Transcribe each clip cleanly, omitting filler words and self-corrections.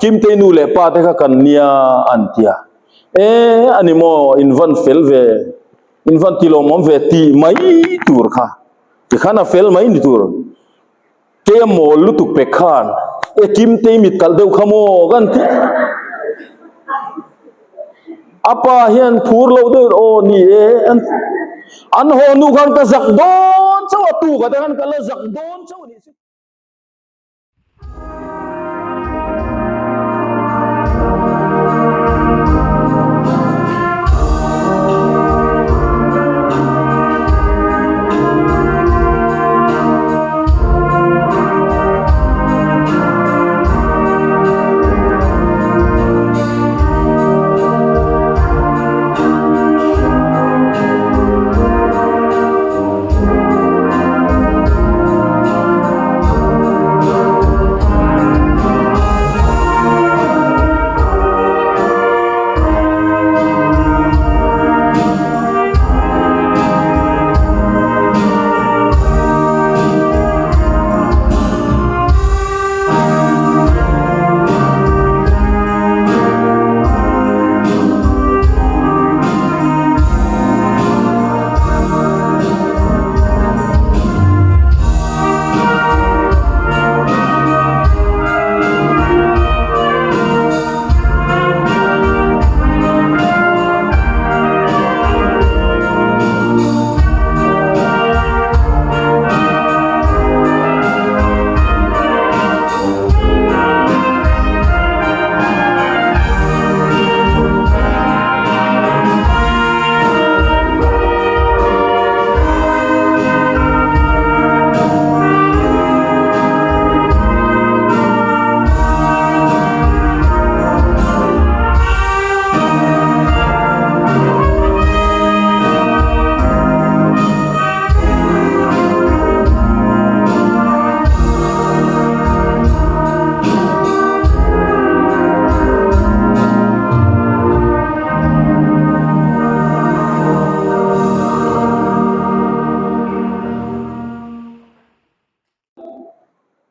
Kimtei nu leh pa te kha kan nia an tia. E a ni maw in van fel ve, in van ti lawmawm ve tih mai tur kha. Tikhan a fel mai ni tur. Kei a mawl lutuk pek khan e Kimtei mit kalh deuh kha maw kan ti. A pa hian phur lo deuhin aw ni e an ti. An haw hnu khan ka zak dawn chauh a, tukah te khan ka la zak dawn chauh a nih chu.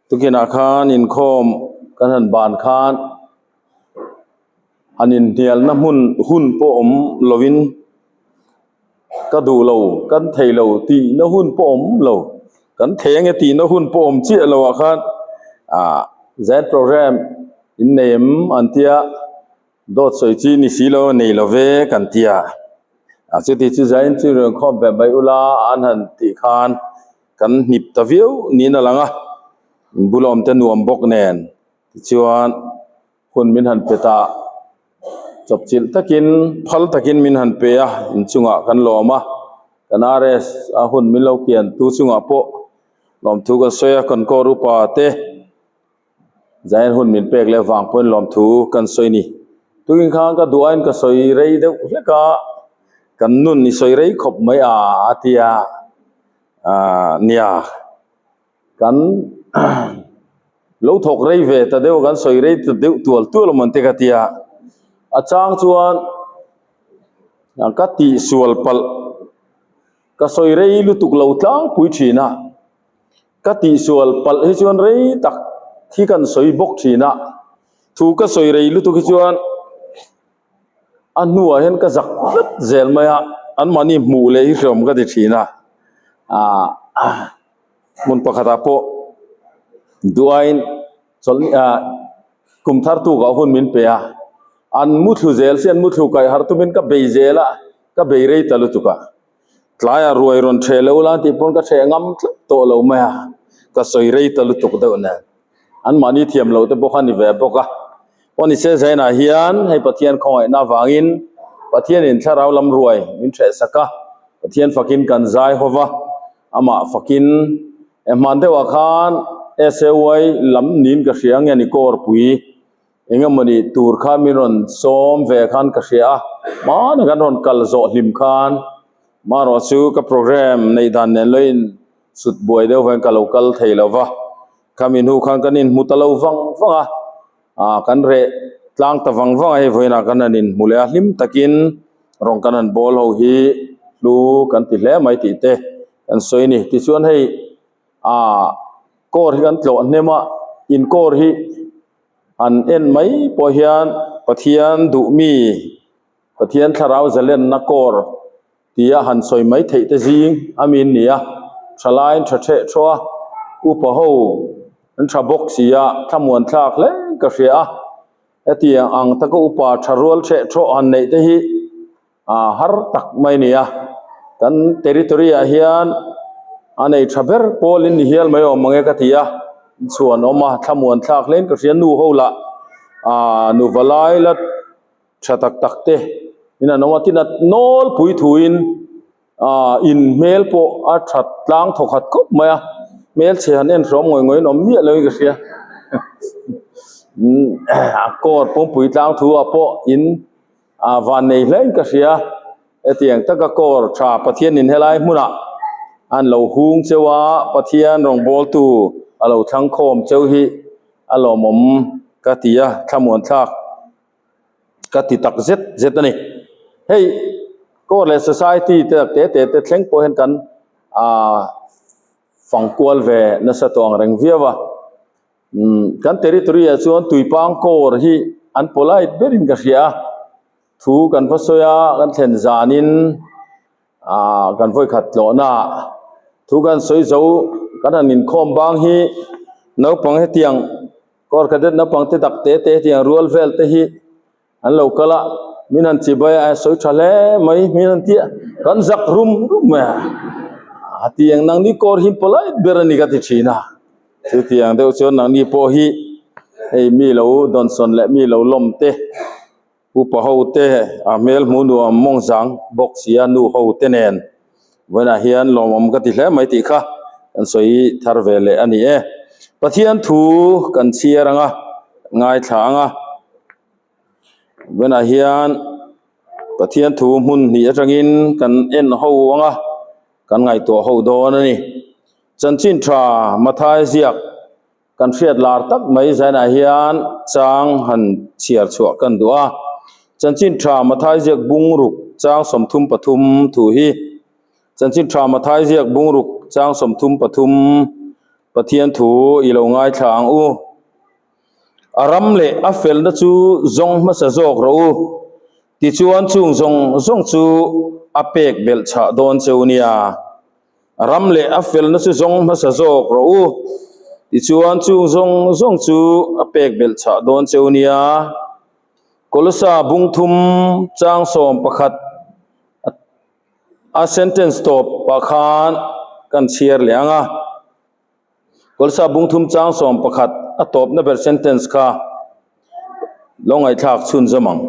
Tukinah khan inkhawm kan han ban khan han inhnialna hmun hun pawh awm lovin ka duh lo kan thei lo tihna hun pawh awm lo kan thei ange tihna hun pawh awm chiah lo ah khan ah zan program in nei em an tia. Dawt sawi chi ni si lo nei lo ve kan ti a, a chuti chu zain chu rawn khawm ve mai ula an han tih khan kan hnip ta viau niin a lang a, bula awm te nuam bawk nen tichuan hun min han pe ta chawpchilh takin phal takin min han pe a inchungah kan lawm a, kan RS a hun min lo kian tu chungah pawh lawmthu kan sawi a kan kawr upa te. Zain hun min pek leh vang pawhin lawmthu kan sawi ni. Tukin khan ka duain ka sawi rei deuh hlek a, kan nun i sawi rei khawp mai a a ti a, aah nia kan lo thawk rei ve ta deuh kan sawi rei ta deuh tual tual awm ang te ka ti a, a chang chuan ka tihsual palh ka sawi rei lutuk lo tlangpui thin a. Ka tihsual palh hi chuan rei tak hi kan sawi bawk thin a, thu ka sawi rei lutuk hi chuan a hnuah hian ka zak tlat zel mai a, anmahni hmuh leh hi hreawm ka ti thin a, aah hmun pakhatah pawh duain chawlhni ah kum thar tukah hun min pe a, an muthlu zel si an muthlu kaih harh tumin ka bei zel a, ka bei rei ta lutuk a. Tlaiah ruai rawn ṭheh lo la tih pawn ka ṭheh ngam tlat tawh lo mai a, ka sawi rei ta lutuk deuh nen. Anmahni thiam loh te pawh kha a ni ve bawk a. Aw ni se Zainah hian hei Pathian khawngaihna avangin Pathianin thlarau lam ruai min ṭheh sak a, Pathian fakin kan zai ho va, amah fakin e hman deuhah khan SAY lam niin ka hria nge ni kawrpui. Eng emawni tur kha min rawn sawm ve khan ka hria a, hmana kan rawn kal zawh hlim khan marawh chu ka program neih dan nen loin sut buai deuh vangin ka lo kal thei lo va, khami hnu khan kan inhmu ta lo vang vang a, ah kan reh tlang ta vang vang a hei vawiinah kan han inhmu leh a, hlim takin rawn kan han bawl ho hi hlu kan ti hle mai tih te kan sawi a ni. Tichuan hei ah kawr hi kan tlawh hnem a, inkawr hi. Han en mai pawh hian Pathian duh mi, Pathian thlarau zalenna kawr tia han sawi mai theih te zing a mi an ni a, thalaiin tha theh thawh a, upa ho an tha bawk si a, thlamuan thlak hle ka hria a, hetiang ang taka upa tha rual theh thawh han neih te hi ah har tak mai a ni a, kan territory ah hian a nei tha ber pawl in ni hial mai awm ang e ka ti a, chhuan awm a thlamuan thlak hle in ka hria nu ho lah ah nuva lai la tha tak tak te in an awm a tin a nawlpui thuin ah in hmel pawh a that tlang thaw khat khawp mai a hmelchhe han en hrawm ngawih ngawih in awm miah lo in ka hria a court pumpui tlang thu ah pawh in ah van nei hle in ka hria hetiang taka court tha Pathian in helai hmunah an lo hung cheu a Pathian rawngbawltu a lo thlang khawm cheu hi a lawmawm ka ti a thlamuan thlak. ka ti tak zet zet a ni hei court leh society te tak te te te thleng pawh hian kan ahh fang kual ve nasa tawh ang reng viau a umm kan territory ah chuan tuipang court hi an polite berin ka hria a thu kan va sawi a kan thlen zanin ahh kan vawikhat tlawhna ah thu kan sawi zo kan han inkhawm bang hi naupang hetiang Court cadet naupang te tak te te hetiang rual vel te hi an lo kal a min han chibai a sawi tha hle mai min han tia kan zak rum rum mai a a tiang nangni kawr hi polite ber a ni ka ti thin a chutiang deuh chuan nangni pawh hi hei mi lo dawnsawn leh mi lo lawm te. Upa ho te a hmel hmuh nuam mawng zang bawk si a nu ho te nen vawiinah hian lawmawm ka ti hle mai tih kha kan sawi thar ve leh a ni e. Pathian thu kan chhiar ang a, ngaithla ang a, vawiinah hian Pathian thu hmun hnih atangin kan en ho ang a, kan ngaihtuah ho dawn a ni. Chanchin tha Mathai ziak. Kan hriat lar tak mai zainah hian chang han chhiar chhuah kan duh a, Chanchin Tha Mathai ziak bungruk chang 33 thu hi Chanchin Tha Mathai ziak bungruk chang 33 Pathian thu i lo ngaithla ang u. A ram leh a felna chu zawng hmasa zawk rawh u, tichuan chung zawng zawng chu a pek belh chhah dawn cheu nia. Ram leh a felna chu zawng hmasa zawk rawh u, tichuan chung zawng zawng chu a pek belh chhah dawn cheu nia. Kolosa bung thum chang 11 a sentence tawp ah khan kan chhiar leh ang a. Kawlsa bung thum chang 11 a tawpna ber sentence kha lo ngaihthlak chhunzawm ang.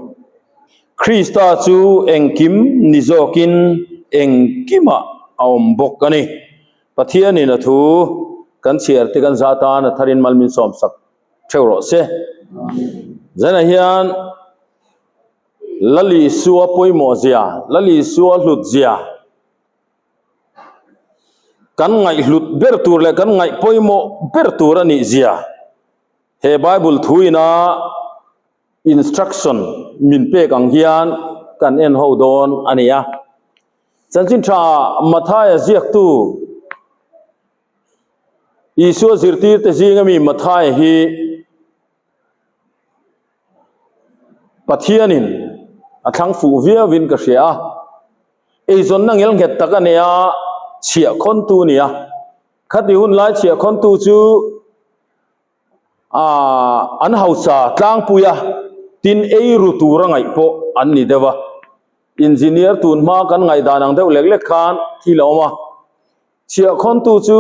Krista chu engkim ni zawkin engkimah a awm bawk a ni. Pathianin a thu kan chhiar te kan zah tan a tharin mal min sawmsak theuh rawh se. Zanah hian Lalisua pawimawh zia, Lalisua hlut zia, Kan ngaihhlut ber tur leh kan ngaih pawimawh ber tur a nih zia he Bible thu ina instruction min pek ang hian kan en ho dawn a ni a. Chanchin tha Mathaia ziaktu Isua zirtirte zinga mi Mathaia hi Pathianin a thlang fuh viauin ka hria a, eizawnna ngel nghet tak a nia, chhiah khawntu a ni a. Khati hun lai chhiah khawntu chu aah an hausa tlangpui a, tin ei ru tura ngaih pawh an ni deuh a. Engineer tun hma kan ngaihdan ang deuh lek lek khan thil a awm a, chhiah khawntu chu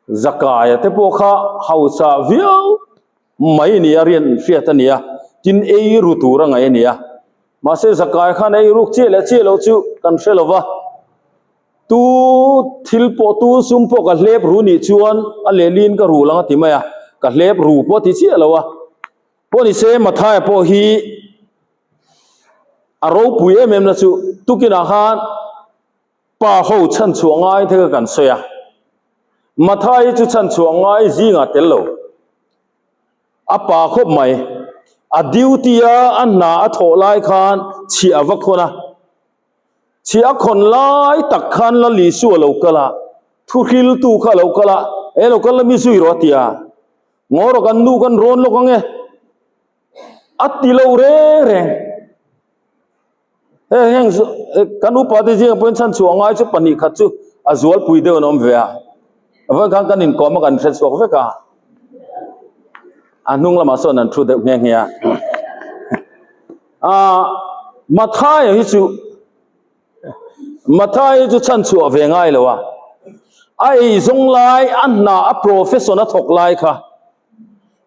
Zakaia te pawh kha hausa viau mai nia rian hriat a ni a, tin ei ru tur a ngaih a ni a. Mahse Zakaia khan ei ruk chiah leh chiah loh chu kan hre lo va, tu thil pawh tu sum pawh ka hlep ru nih chuan a lehlin ka rul ang a ti mai a, ka hlep ru pawh a ti chiah lo a. Pawh ni se Mathaia pawh hi a ropui em em na chu tukinah khan Pa ho chhanchhuah ngai te kha kan sawi a, Mathai hi chu chhanchhuah ngai zingah tel lo. A pa khawp mai, a duty a a hna a thawh lai khan chhiah a va khawn a, chhiah a khawn lai tak khan Lalisu a lo kal a, thuhriltu kha a lo kal a, e lo kal la mi zui rawh a ti a. Ngaw rawh kan nu kan rawn lawk ang e. A ti lo reng reng. Heng heng kan upa te zingah pawhin chhan chhuah ngai chu pahnih khat chu a zualpui deuh an awm ve a. Vawiin khan kan inkawm a kan hre chhuak vek a. A hnung lamah sawn an thu deuh nghe nghe a. Ah Mathaia hi chu Mathaia hi chu chhan chhuah ve ngai lo a. A ei zawng lai a hna a profession a thawk lai kha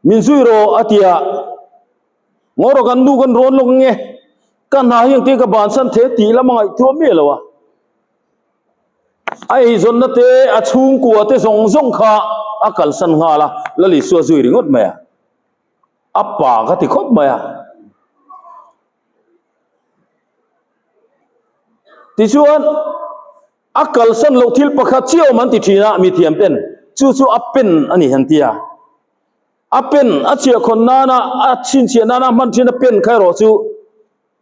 min zui rawh a ti a. Ngaw rawh kan nu kan rawn lawk nge ka hna hi engtin ka bansan the tih lam a ngaihtuah miah lo a. A eizawnna te a chhungkua te zawng zawng kha a kalsan nghal a, Lal Isua zui ringawt mai a. A pa ka ti khawp mai a. Tichuan a kalsan loh thil pakhat chiah awm an ti thin a mithiam ten chu chu a pen a ni han ti a. A pen a chhiahkhawn nana a chhinchhiah nana hman thin a pen kha erawh chu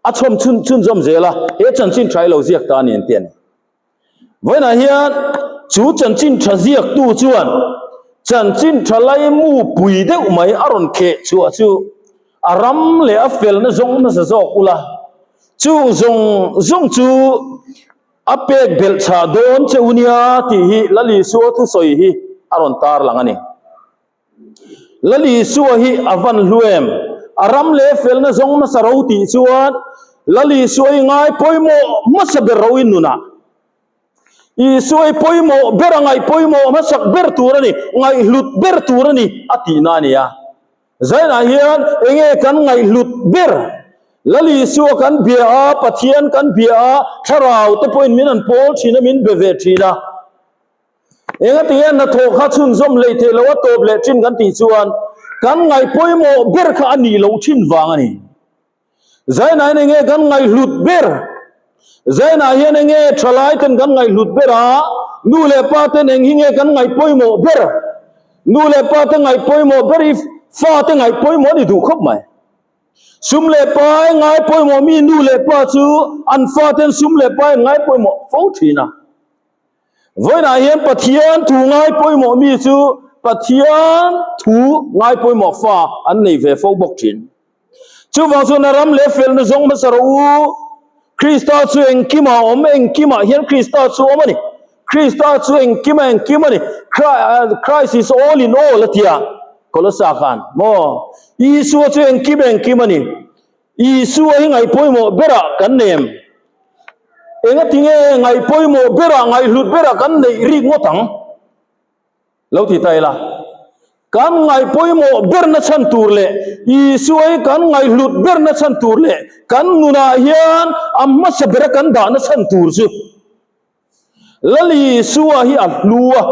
a chhawm chhun chhunzawm zel a, he chanchin tha hi lo ziak ta a ni an ti a ni. Vawiinah hian chu chanchin tha ziaktu chuan chanchin tha laimu pui deuh mai a rawn kheh chhuah chu a ram leh a felna zawng nasa zawk ula, chung zawng zawng chu a pek belh chhah dawn che u nia tih hi Lal Isua thusawi hi a rawn tarlang a ni. Lal Isua hi a van hlu em? A ram leh felna zawng hmasa ro tih chuan Lal Isua hi ngai pawimawh hmasa ber ro in nunah. Isua hi pawimawh ber a ngaih pawimawh hmasak ber tur a ni, ngaihhlut ber tur a ni a tihna a ni a. Zainah hian enge kan ngaihhlut ber? Lal Isua kan bia a, Pathian kan bia a, Thlarau te pawhin min an pawl thin a, min be ve thin a. Engati nge hnathawh kha chhunzawm hlei theih loh a tawp leh thin kan tih chuan kan ngaih pawimawh ber kha a nih loh thin vang a ni. Zainah hian enge kan ngaihhlut ber? Zainah hian enge thalai ten kan ngaihhlut ber a? Nu leh pa ten eng hi nge kan ngaih pawimawh ber? Nu leh pa te ngaih pawimawh ber hi fa te ngaih pawimawh a ni duh khawp mai. Sum leh pai ngai pawimawh mi nu leh pa chu an fa ten sum leh pai an ngai pawimawh fo thin a. Vawiinah hian Pathian thu ngai pawimawh mi chu Pathian thu ngai pawimawh fa an nei ve fo bawk thin. Chuvang chuan a ram leh felna zawng hmasa rawh u. Krista chu engkimah a awm, engkimah hian Krista chu awm a ni. Krista chu engkimah engkim a ni. Christ is all in all a tia Kolosa khan maw? Isua chu engkim engkim a ni. Isua hi ngaih pawimawh berah kan nem. Engati nge ngaih pawimawh berah, ngaihhlut berah kan neih rik ngawt ang? Lo ti ta ila. Kan ngaih pawimawh berna chhan tur leh Isua hi kan ngaihhlut berna chhan tur leh kan nunah hian a hmasa bera kan dahna chhan tur chu Lal Isua hi a hlu a.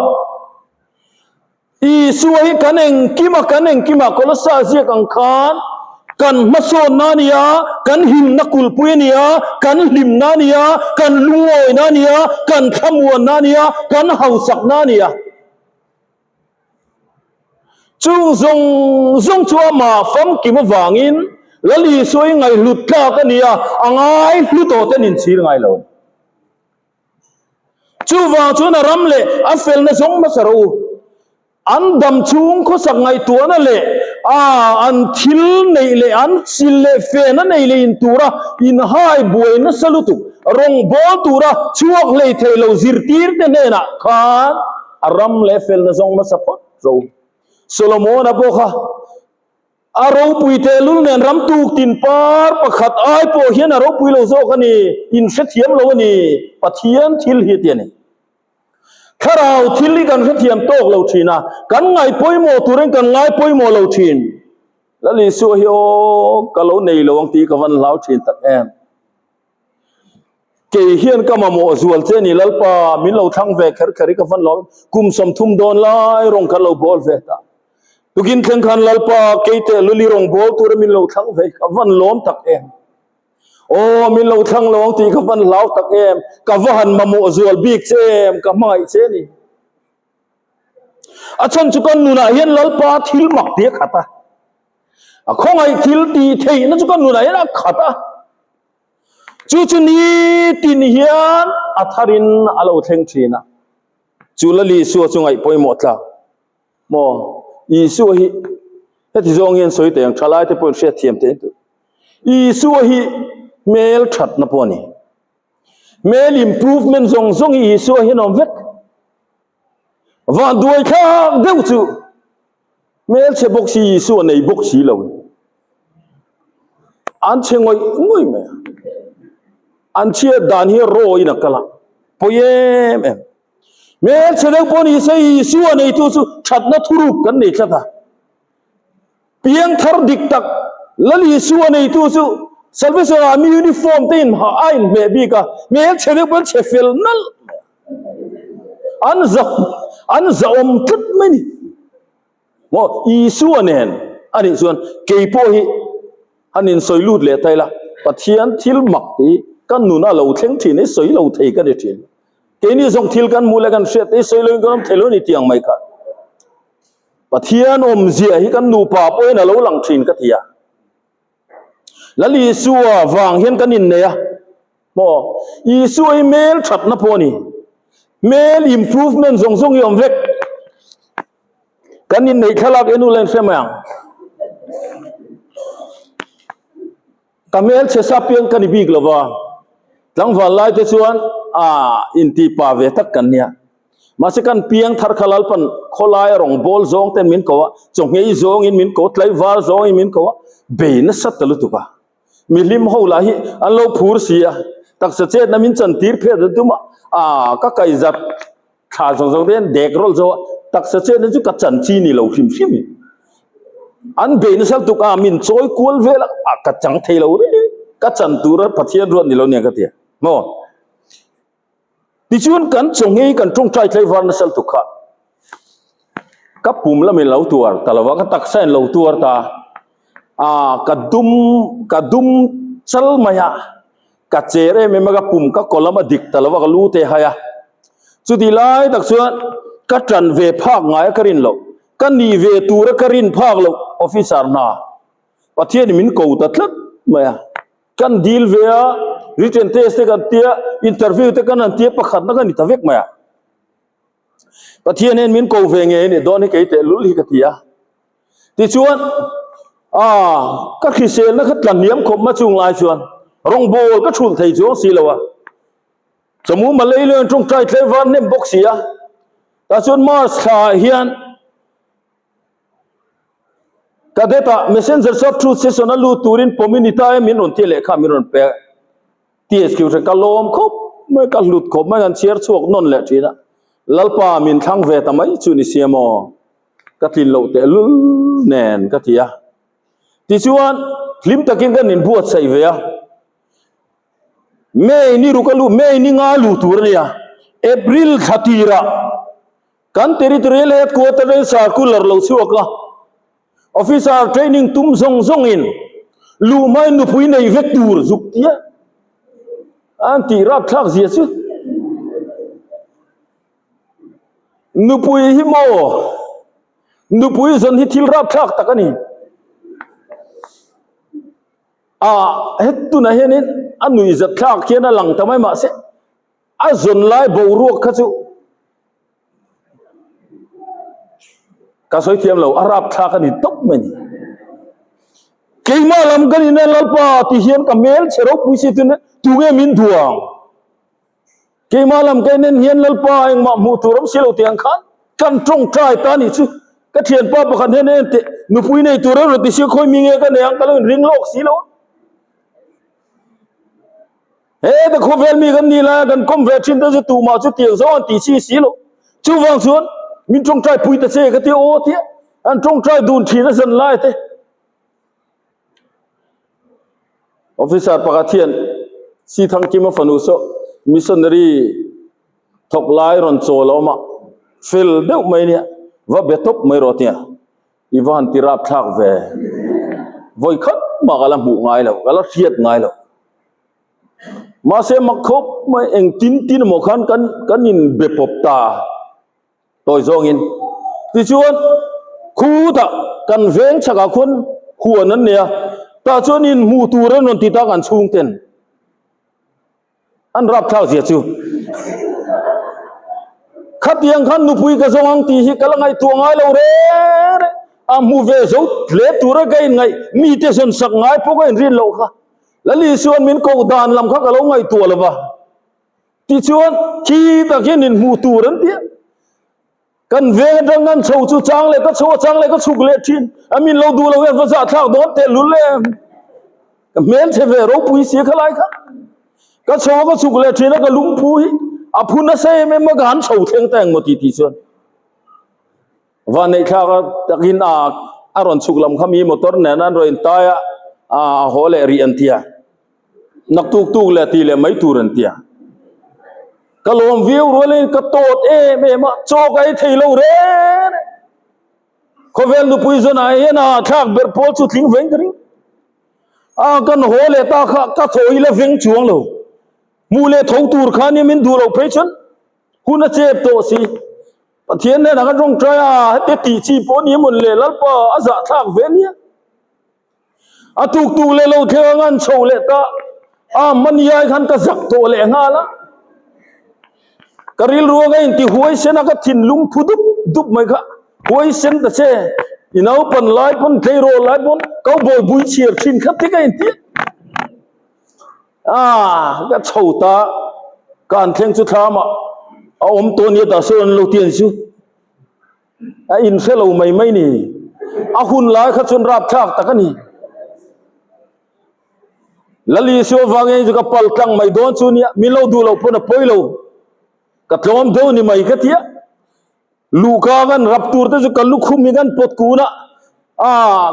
Isua hi kan engkim a, kan engkim a, Kolossa ziak ang khan kan hmasawnna a ni a, kan himna kulhpui a ni a, kan hlimna a ni a, kan lungawina a ni a, kan thlamuanna a ni a, kan hausakna a ni a. Chung zawng zawng chu amah famkim avangin Lal Isua hi ngaihhlut tlak a ni a, a ngai hlu tawh te an inchhir ngai lo a ni. Chuvang chuan a ram leh a felna zawng hmasa rawh u. An dam chhung khawsak ngaihtuahna leh a an thil neih leh an chil leh fen a nei leh in tura inhai buai nasa lutuk rawngbawl tura chhuak hlei thei lo zirtirte hnenah khan a ram leh felna zawng hmasa phawt rawh u. Solomona pawh kha A ropui tehlul nen ram tuk tin par pakhat ai pawh hian a ropui lo zawk a ni, in hrethiam lo a ni, Pathian thil hi a ti a ni. Thlarau thil hi kan hrethiam tawk lo thin a, kan ngaih pawimawh turin kan ngai pawimawh lo thin. Lal Isua hi aw ka lo nei lo ang tih ka van hlau thin tak em. Kei hian ka mamawh zual che ni Lalpa, min lo thlang ve kher kher i ka van lo, kum 30 dawn lai rawng kha lo bawl ve ta. Tukin thleng khan Lalpa, kei teh luli rawng bawl tura min lo thlang ve ka van lawm tak em. Aw, min lo thlang lo ang tih ka van hlau tak em, ka va han mamawh zual bik che em, ka hmangaih che ni. A chhan chu kan nunah hian Lalpa thil mak tih a khat a. A khawngaih thil tih theihna chu kan nunah hian a khat a. Chu chu nitin hian a tharin a lo thleng thin a. Chu Lal Isua chu ngaih pawimawh tlak maw? Isua hi. Heti zawng hian sawi teh ang, thalaite pawhin hriatthiam teh tur. Isua hi hmel thatna pawh a ni. Hmel improvement zawng zawng hi Isua hian a awm vek. Vanduai thlak deuh chu hmelchhe bawk si Isua nei bawk si lo. An chhe ngawih ngawih mai a. An chhiat dan hi raw in a kal a, pawi em em. Hmelchhe deuh pawh ni se Isua neitu chu thatna thuruk kan nei tlat a. Piangthar dik tak Lal Isua neitu chu Salvation Army uniform te in ha a inhmeh bik a, hmelchhe deuh pawh an chhe fel nalh mai a, an za an zahawm tlat mai a ni. Maw Isua nen a nih chuan kei pawh hi han insawi lut leh ta ila, Pathian thil mak te hi ka nun a lo thleng thin hi sawi lo thei ka ni thin. Keini zawng thil kan hmuh leh kan hriat te hi sawi loin kan awm thei lo a ni tih ang mai kha. Pathian awmzia hi kan nupa pawhin a lo lang thin ka ti a. Lal Isua vang hian kan innei a, maw? Isua hi hmel thatna pawh a ni. Hmel improvement zawng zawng hi a awm vek. Kan inneih thlalak en ula in hre mai ang. Ka hmelchhe sa piang ka ni bik lo va, tlangval lai te chuan a inti pa ve tak kan nia. Mahse kan piang thar kha Lalpan khawlaia rawng bawl zawng ten min ko a, chawhngei zawngin min ko, tlaivar zawngin min ko a, bei nasa ta lutuk a. Mihlim ho lah hi an lo phur si a, taksa chetna min chantir phet an tum a, aa ka kaihzat Thla zawng zawng te hian dek rawlh zo a, taksa chenna chu ka chan chi ni lo hrim hrim. An bei nasa lutuk a, min chawi kual vel a, a ka chang thei lo reng reng. Ka chan tura Pathian ruat ni lo nia ka ti a, maw? Tichuan kan chaw ngei kan tawngtai tlaivar nasa lutuk kha ka pum lamin lo tuar ta lo va, ka taksa in lo tuar ta a, ka dum ka dum chal mai a. Ka cher em em a, ka pum ka kaw lam a dik ta lo a, ka lu te hai a. Chuti lai tak chuan ka tan ve phak ngai a ka rin loh, ka nih ve tur a ka rin phak loh officer hna Pathianin min ko ta tlat mai a. Kan deal ve a, written test te kan tia, interview te kan han tia pakhatna ka ni ta vek mai a. Pathian hian min ko ve ngei a nih dawn hi kei tehlul hi ka ti a. Tichuan, aaa, ka hriselna kha tla hniam khawp ma chung lai chuan rawngbawl ka thulh thei chuang si lo a. Chamu Malay leh an tawngtai tlai var hnem bawk si a. Tah chuan March thla ah hian Cadet-ah Messengers of Truth session a lut turin pawm i ni ta e min rawn ti a lehkha min rawn pe a. TSQ hre ka lawm khawp mai, ka hlut khawp mai, kan chhiar chhuak nawn leh thin a. Lalpa min thlang ve ta mai chu ni sia maw? Ka tlin loh teh lul nen ka ti a. Tichuan hlim takin kan inbuatsaih ve a. May ni ruk a luh, May ni nga luh tur a nia. April thla tirah kan Territorial Headquarter in circular lo chhuak a. Officer training tum zawng zawngin luh hmain nupui nei vek tur zuk tia an tih rapthlak zia chu. Nupui hi maw? Nupui zawn hi thil rapthlak tak a ni. A het tunah hianin a nuihzat thlak hian a lang ta mai mahse a zawn lai boruak kha chu ka sawi thiam lo, a rapthlak a ni tawp mai ni. Keimah lam kan inen Lalpa ti hian ka hmel chhe ropui si tun tunge min duang? Keimah lam ka inen hian Lalpa engmah hmuh tur awm si lo tih ang khan kan tawngtai ta nih chu. Ka thianpa pakhat hian en teh nupui nei tur erawh ti sia khawi mi nge ka nei ang ka lo inring lawk si lo a. Heta khawvel mi kan nih laia kan kawm ve thin te chu tumah chu tiang zawng an tih chi si lo. Chuvang chuan min tawngtai pui ta che ka ti aw tia an tawngtai dun thin a zan lai te. Officer pakhat hian Sithangkima fanu saw missionary thawk lai rawn chawl a awm a, fel deuh mai nia, va be tawp mai rawh tia, i va han ti rap thlak ve, vawi khat mah ka la hmuh ngai lo, ka la hriat ngai lo. Mahse mak khawp mai engtin tin emaw khan kan kan inbe pawp ta. Tawi zawngin. Tichuan, khutah kan veng chhakah khuan huan an nei a, tah chuan inhmuh tur an rawn ti ta kan chhungten an rapthlak zia chu. Khatiang khan nupui ka zawng ang tih hi ka la ngaihtuah ngai lo reng reng. A hmu ve zo hle tura ka inngaih mite zawn sak ngai pawh ka inrin loh kha. Lal Isua'n min koh dan lam kha ka lo ngaihtuah lo va. Tichuan, khi tak hian inhmuh tur an ti a. Kan veng atang kan chho chu chang leh ka chho a, chang leh ka chhuk leh thin. A min lo duh lo hian va zah thlak dawn teh lul em. Ka hmelchhe ve ropui si kha lai kha. Ka chho a ka chhuk leh thin a, ka lungphu hi a phu nasa em em a, ka han chho thleng ta engmaw ti tih chuan. Vanneih thlak a takin a a rawn chhuk lam kha mi motor nen an rawn intai a, a haw leh rih an ti a. Naktuk tuk leh tih leh mai tur an ti a. Ka lawm viau rualin ka tawt em em a, chaw ka ei thei lo reng reng. Khawvel nupui zawnah hian a thlak ber pawl chu tling veng ka ring. A kan haw leh ta kha ka thaw ila veng chuang lo. Hmuh leh tho tur kha nia min duh loh phei chuan hun a chep tawh si. Pathian hnenah kan tawngtai a, heti tih chi pawh ni mawn le Lalpa a zahthlak ve nia. A tuk tuk leh lo thleng anga an chho leh ta a, hmani ai khan ka zak tawh leh nghal a. Ka rilru anga inti huaisen a, ka thinlung phu dup dup mai kha huaisen ta che. I naupan lai pawn tleirawl lai pawn cowboy bui chhiar thin kha te ka inti a. A ka chho ta, ka an thleng chu thlam ah a awm tawh nia tah sawn an lo ti ang chu. A inhre lo mai mai ni. A hun lai kha chuan rapthlak tak a ni. Lal Isua vangin chu ka pal tlang mai dawn chu nia, min lo duh loh pawn a pawi lo. Ka tlawm deuh ni mai ka ti a. Luhka kan rap tur te chu ka lukhum hi kan pawt kun a, aa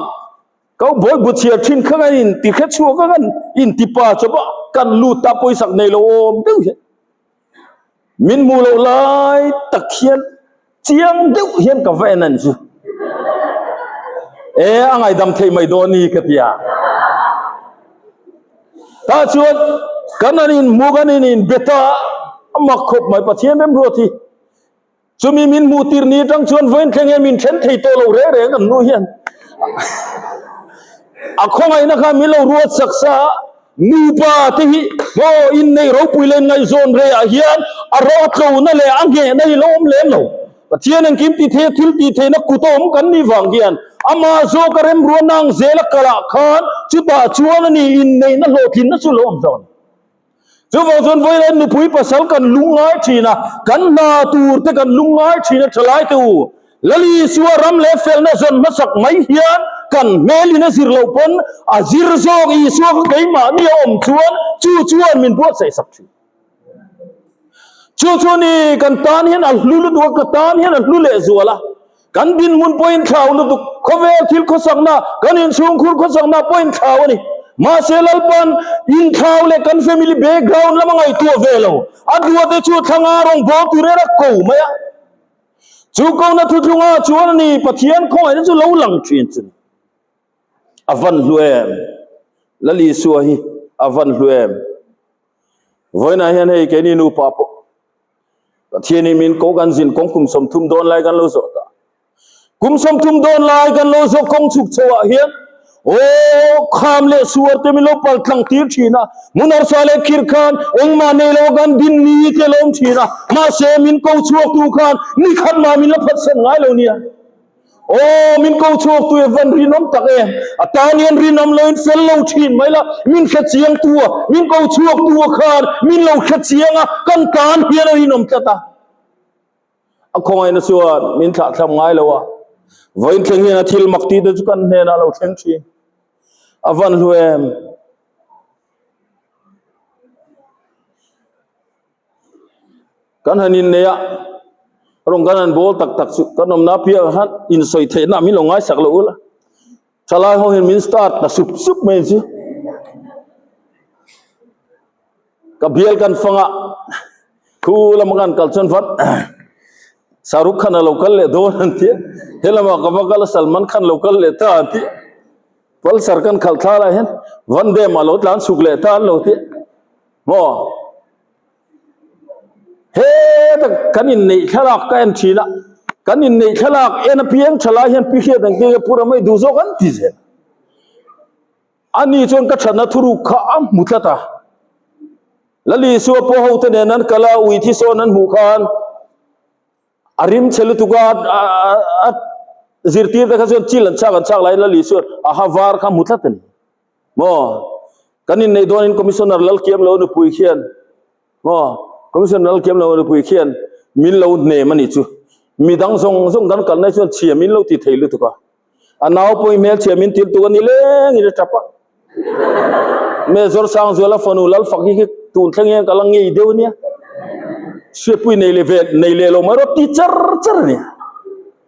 ka bawi bu chhiar thin kha kan inti hre chhuak a, kan inti pa chawp a, kan lut ta pawisak nei lo awm deuh hian. Min hmuh loh lai tak hian chiang deuh hian ka va en a ni chu. E a ngaidam theih mai dawn ni ka ti a. Tah chuan kan an inhmu kan in inbe ta a mak khawp mai Pathian remruat hi. Chumi min hmuh tir ni atang chuan vawiin thleng hian min then thei tawh lo reng reng an nu hian a khawngaihna kha min lo ruat sak sa a, nupa te hi maw innei ropui leh ngaihzawn rei ah hian a rawtlona leh a nghehna hi lo awm lem lo. Pathian engkim ti thei a thil tih theihna kut a awm kan nih vang hian amah zawk a remruatna ang zel a kalah khan chutah chuan a ni inneihna hlawhtlinna chu lo awm zawk a ni. Chuvang chuan vawiin nupui pasal kan lungngai thin a, kan hna tur te kan lungngai thin a thalai te u. Lal Isua ram leh felna zawn hmasak mai hian kan hmelin a zir loh pawn a zir zawk Isua kha keimahni a awm chuan chu chuan min buatsaih sak thin. Chu chu ni kan tan hian a hlu lutuk a, ka tan hian a hlu lehzual a. Kan dinhmun pawhin thlau lutuk, khawvel thil khawsakna, kan inchhungkhur khawsakna pawhin thlau a ni. Mahse Lalpan inthlau leh kan family background lama ngaihtuah ve lo, a duate chu thlanga rawn bawl tur hian a ko mai a. Chu kona thuthlungah chuan a ni Pathian khawngaihna chu lo lang thin chu ni. A van hlu em? Lal Isua hi a van hlu em? Vawiinah hian hei keini nupa pawh Pathianin min ko kan zin kawng kum 30 dawn lai kan lo zawh ta. Kum 30 dawn lai kan lo zawh kawng chhuk chho ah hian aw kham leh suar te min lo pal tlang tir thin a, hmun harsa leh khir khan engmah nei lo kan din ni te lo awm thin a, mahse min ko chhuak tu khan ni khat mah min la phatsan ngai lo nia. Aw, min ko chhuak tu e van rinawm tak e. A tan hian rinawm lo in fel lo thin mai la, min hre chiang tu a, min ko chhuak tu a khan min lo hre chiang a, kan tan hian a rinawm tlat a. A khawngaihna chuan min thlah thlam ngai lo a, vawiin thleng hian a thil mak tih te chu kan hnenah a lo thleng thin. A van hlu em? Kan han innei a, rawng kan han bawl tak tak chu kan awmna piah khan insawi theihna min lo ngaisak loh ula, thalai ho hian min start ta sup sup mai chu. Ka bial kan fang a, khu lama kan kal chuan vat Shahrukh Khan a lo kal leh dawn an ti a, he lamah ka va kal a Salman Khan lo kal leh ta an ti a, Pulsar kan khalh thla lai hian Van Dam a lo tlan chhuk leh ta an lo ti a, maw? Heta kan inneih thlalak ka en thin a, kan inneih thlalak en apiang tha lai hian pi hriat ang tih pu Ramei duh zawk an ti zel. Ani chuan ka thatna thuruk kha a hmu tlat a. Lal Isua pawh hote nen an kal a, ui thi sawn an hmuh khan a rim chhe lutuk a, a. Zirtirte kha chuan chil an chak an chak laiin Lal Isuan a ha var kha hmu tlat a ni. Maw? Kan inneih dawnin Commissioner Lalkiamlo nupui khian maw? Commissioner Lalkiamlo nupui khian min lo hnem a ni chu. Midang zawng zawng kan kalna hi chuan chhia min lo ti thei lutuk a. A nau pawhin hmelchhia min til tuk a ni lengin a tap a. Major Sangzuala fanu Lalfak hi khi tun thleng hian ka la ngei deuh a nia. Hriatpui nei leh ve nei leh lo mai rawh ti char char a ni.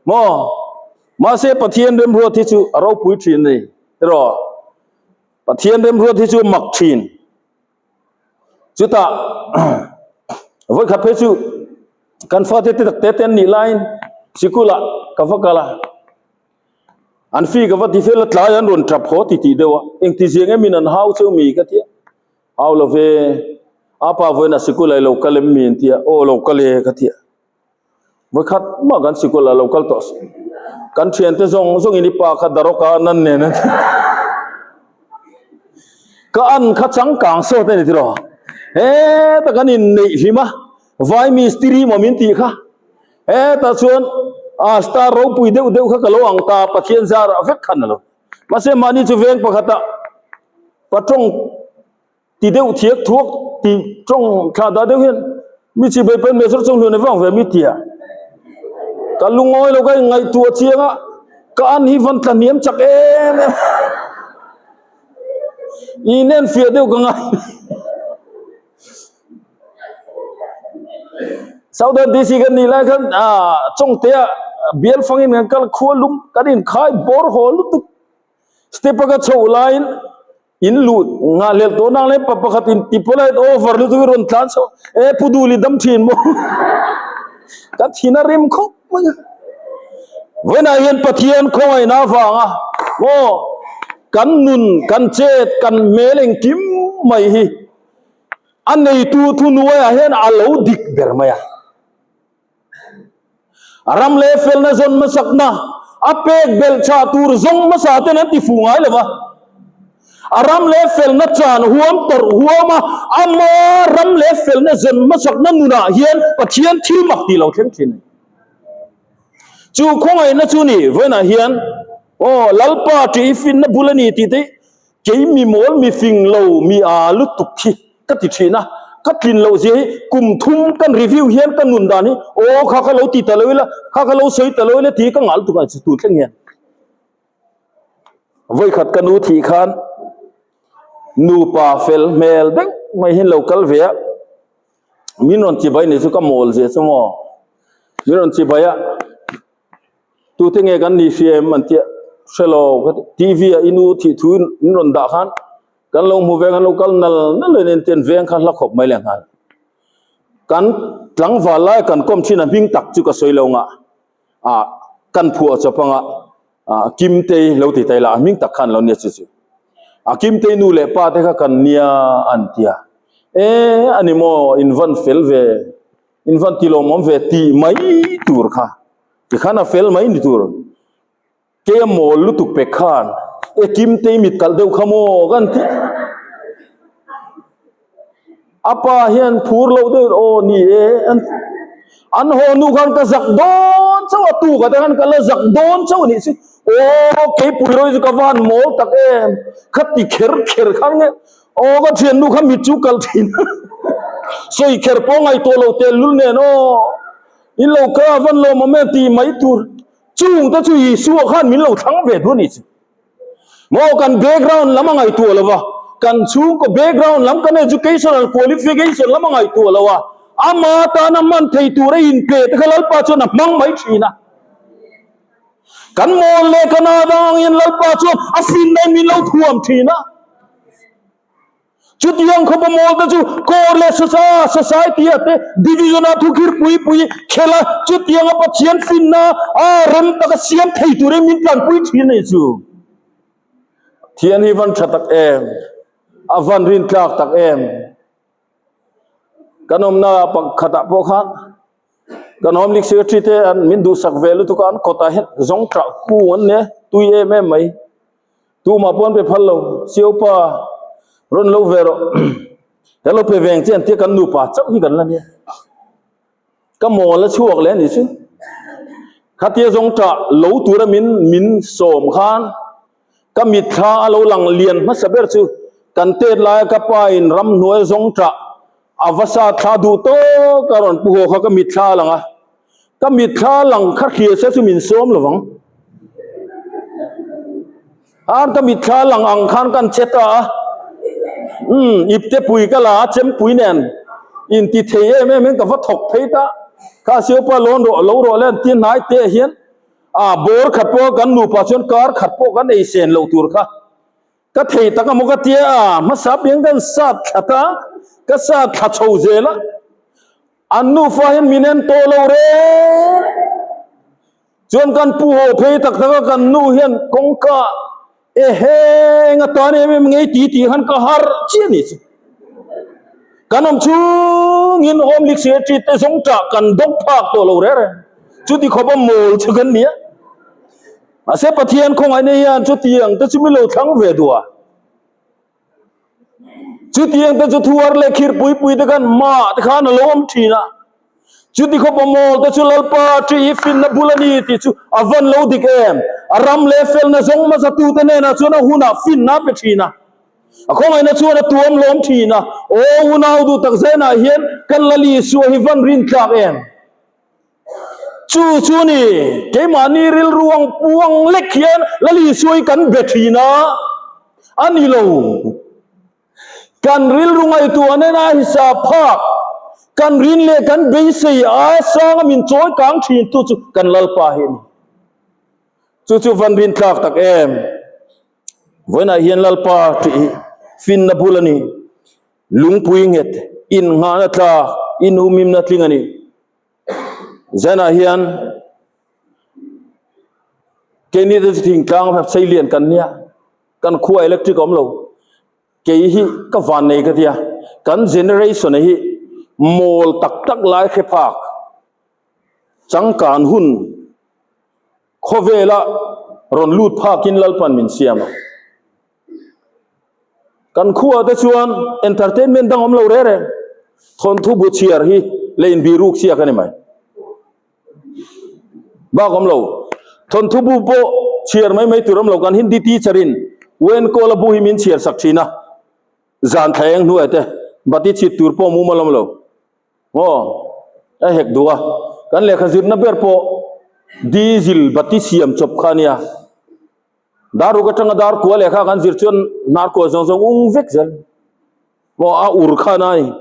Maw? Mahse Pathian remruat hi chu a ropui thin a ni. Tiraw? Pathian remruat hi chu a mak thin. Chutah vawikhat phei chu kan fate te tak te te an nih laiin sikulah ka va kal a. An fee ka va ti fel a, tlai an rawn tap haw ti tih deuh a. Engti ziang emin an hau cheu mi ka ti a. Hau lo ve, apa vawiinah sikulah i lo kal em mi an ti a. Aw lo kal e ka ti a. Vawikhat mah kan sikul a lo kal tawh suh. Kan thiante zawng zawngin i pa kha Daroka a nan nen a ti. Ka an kha changkang sawt a ni tiraw. Heta kan inneih hlim a, vai mistiri maw min tih kha. Hetah chuan a star ropui deuh deuh kha ka lo ang ta, Pathian zarah vek khan a lo. Mahse mahni chu veng pakhata patawng Ti deuh thiak thuak ti tawng thla dah deuh hian mi chi bei pain Major Chawnghlun e vang ve mi tia. Ka lungawi lo ka inngaihtuah chiang a, ka an hi van tla hniam chak em em. Inen fiah deuh ka ngai. Southern DC kan nih lai khan ah Chawngtea bial fangin kan kal khua lum kan inkhai bawr haw lutuk. Step a ka chhoh laiin In lut nghah hlelh tawh nang leh pa pakhat in ti polite over lutuk i rawn tlan chho e pu dul i dam thin maw ka thin a rim khawp mai a vawiinah hian Pathian khawngaihna avanga maw kan nun kan chet kan hmel engkim mai hi a neitu thunuaiah hian a lo dik ber mai a. A ram leh felna zawn hmasakna a pek belh chah tur zawng hmasa ten an ti fuh ngai lo va. A ram leh felna chan huam tawrh huam a, ama ram leh felna zawn hmasakna nunah hian Pathian thil mak tih lo thleng thin a ni. Chu khawngaihna chu ni vawiinah hian aw Lalpa ṭih i finna bul a ni tih te Kei mi mawl mi fing lo mi aa lutuk hi ka ti thin a, ka tlin loh zia hi kum thum kan review hian ka nun dan hi aw kha kha lo ti ta lo ila, kha kha lo sawi ta lo ila tih hi ka ngah lutuk a tun thleng hian. Vawikhat ka nu thih khan nupa fel hmel deuh mai hian lo kal ve a, min rawn chibai ni chu ka mawl zia chu maw, min rawn chibai a. Tute nge kan ni hria em an tia hre lo ka ti. TV ah i nu thih thu in rawn dah khan kan lo hmu ve kan lo kal nal nal in en veng kha hla khawp mai leh nghal. Kan tlangval lai kan kawm thin a hming tak chu ka sawi lo ngah ah kan phuah chawp anga ah Kimtei lo ti ta ila a hming tak khan lo nia chu chu. A Kimtei nu leh pa te kha kan nia an tia e ani maw in van fel ve in van ti lawmawm ve tih mai tur kha. Tikhan a fel mai ni tur. Kei a mawl lutuk pek khan e Kimtei mit kalh deuh kha maw ka han ti. A pa hian phur loh deuh aw ni e an ti. An haw hnu khan ka zak dawn chauh a, tukah te khan ka la zak dawn chauh a nih chu. Aw keipui rawih chu ka va han mawl tak em, kha ti kher kher khan nge aw ka thiannu kha mit chu kalh thin a. Sawi kher pawh ngaihtuah loh tel lul nen aw. In lo ka van lawm awm em tih mai tur chung te chu Isua khan min lo thlang ve duh a ni chu. Maw kan background lam a ngaihtuah lo va, kan chhungkaw background lam kan educational qualification lam a ngaihtuah lo a, ama tana hman thei tur a inpe te kha Lalpa chuan a hmang mai thin a. Kan mawl leh kan adangin Lalpa chuan a finna in min lo thuam thin a. Chutiang khawpa mawl te chu Court leh Society ah te Division ah thukhir pui pui khel a, chutianga Pathian finna a rem taka siam thei turin min tlanpui thin a ni chu. Pathian hi van tha tak em, a van rintlak tak em. Kan awmna pakhatah pawh khan kan Home League Secretary te an min duhsak ve lutuk a, an kawtah hian zawng ṭah kung an nia, tui em em mai. Tumah pawh an pe phal lo, Siopa rawn lo ve rawh, kan lo pe veng che an tia kan nupa chauh hi kan la nia. Ka mawl a chhuak leh a nih chu. Khatia zawngṭah lo tura min min sawm khan ka mitthla a lo lang lian hmasa ber chu kan tet laia ka pa in ramhnuai zawngṭah a va sa thla duh tawk a rawn pu haw kha ka mitthla a lang a, ka mitthla lang kha hria se chu min sawm lovang. Khan ka mitthla lang ang khan kan che ta a, umm ipte pui ka la a chempui nen inti thei em em in ka va thawk phei ta, kha siaupa lawn rawh lo rawh le an ti hnai te ah hian ah bawr khat pawh kan nupa chuan kar khat pawh kan ei sen loh tur kha ka thei tak a maw ka tia a hmasa piang kan sat thla ta ka sat thla chho zel a an nufa hian min en tawh lo reng. Chuan kan pu haw phei tak tak a kan nu hian kawngka ehe eng atan em em ngei ti tih khan ka harh chiah ni chu. Kan awm chungin home league secretary te zawng tah kan dawng phak tawh lo reng reng. Chuti khawp a mawl chu kan nia. Mahse Pathian khawngaihna hian chutiang te chu mi lo thlang ve duh a. Chutiang te chu thuar leh khir pui pui te khan mah te khan a lo awm thin a. Chuti khawp a mawl te chu Lalpa ṭih hi finna bul a ni tih chu a van lo dik em? A ram leh felna zawng hmasa tute hnenah chuan a hunah finna a pe thin a. A khawngaihna chuan a tuam lawm thin a. Aw unau duh tak zenah hian kan Lal Isua hi van rintlak em? Chu chu ni, keimahni rilru ang puang lek hian Lal Isua hi kan be thin a, a ni lo. Kan rilru ngaihtuah nena hisa phak, kan rin leh kan beisei a sanga min chawi kang thin tu chu kan Lalpa hi a ni. Chu chu van rin tlak tak em? Vawiinah hian Lalpa tih hi finna bul a ni. Lungpui nghet, innghahna tlak, inhumhimna tling a ni. Zanah hian keini te chu thingtlang sei lian kan nia, kan khua electric a awm lo. Kei hi ka van nei ka tia, kan generation hi mawl tak tak lai hre phak changkan hun khawvela rawn lut phakin Lalpan min siam a. Kan khuaah te chuan entertainment dang awm lo reng reng. Thawnthu bu chhiar hi leh inbiruk chiak a ni mai. Bak awm lo. Thawnthu bu pawh chhiar mai mai tur awm lo. Kan Hindi teacher in Wenkawla bu hi min chhiar sak thin a. Zan thla eng hnuai te bati chhit tur pawh mumal awm lo. Aw, a hek duh a. Kan lehkha zirna ber pawh diesel bati siam chawp kha a nia. Dar ruk atanga dar kua leh kha kan zir chuan hnar kua zawng zawng ung vek zel. Maw a ur khan a ni.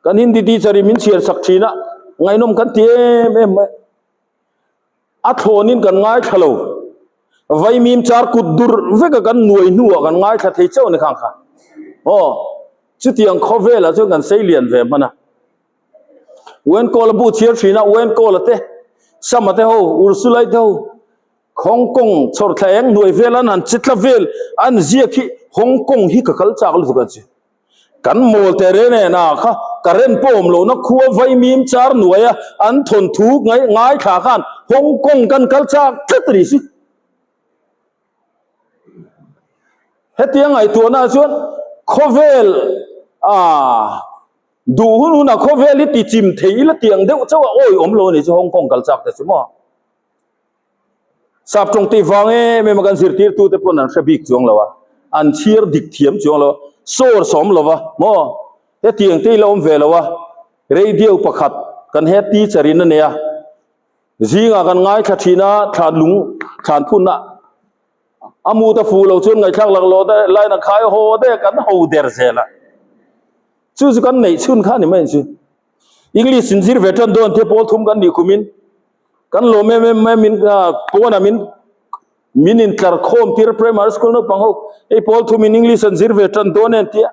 Kan Hindi teacher in min chhiar sak thin a, ngaihnawm kan ti em em mai. A thlawnin kan ngaithla lo. Vaimim char kut dur veka kan nuai hnuah kan ngaithla thei chauh a ni khang kha. Aw, chutiang khawvelah chuan kan sei lian ve hman a. Uenkawla bu chhiar thin a, Uenkawla te, Sama te ho, Ursulai te ho, Hong Kong chhawr thla eng hnuai vel an han che tla vel an ziak hi Hong Kong hi ka kal chak lutuk an che. Kan mawl teh reng nen a kha current pawh awm lohna khua vaimim char hnuai a an thawn thu ngai ngaithla khan Hong Kong kan kal chak tlat a ni si. Hetiang ngaihtuahna ah chuan khawvel ah duh hun hunah khawvel hi ti chim thei ila tiang deuh chauh a awi awm lo a ni chu Hong Kong kal chak te chu maw. Sap tawng tih vang em em a kan zirtirtute pawn an hre bik chuang lo a, an chhiar dik thiam chuang lo a, source a awm lo va maw? Hetiang te i la awm ve lo a, radio pakhat kan head teacher in a nei a, zingah kan ngaithla thin a, thlan lung thlan phunna a mut a fuh lo chuan ngaihthlak lak lawh daih line a khai haw daih a kan ho der zel a, chu chu kan neih chhun kha a ni mai ang chu. English in zir ve tan dawn te pawl thum kan nih kumin Kan lawm em em mai min pawnah min min intlar khawm tir primary school naupang ho hei pawl thum in English an zir ve tan dawn e an tia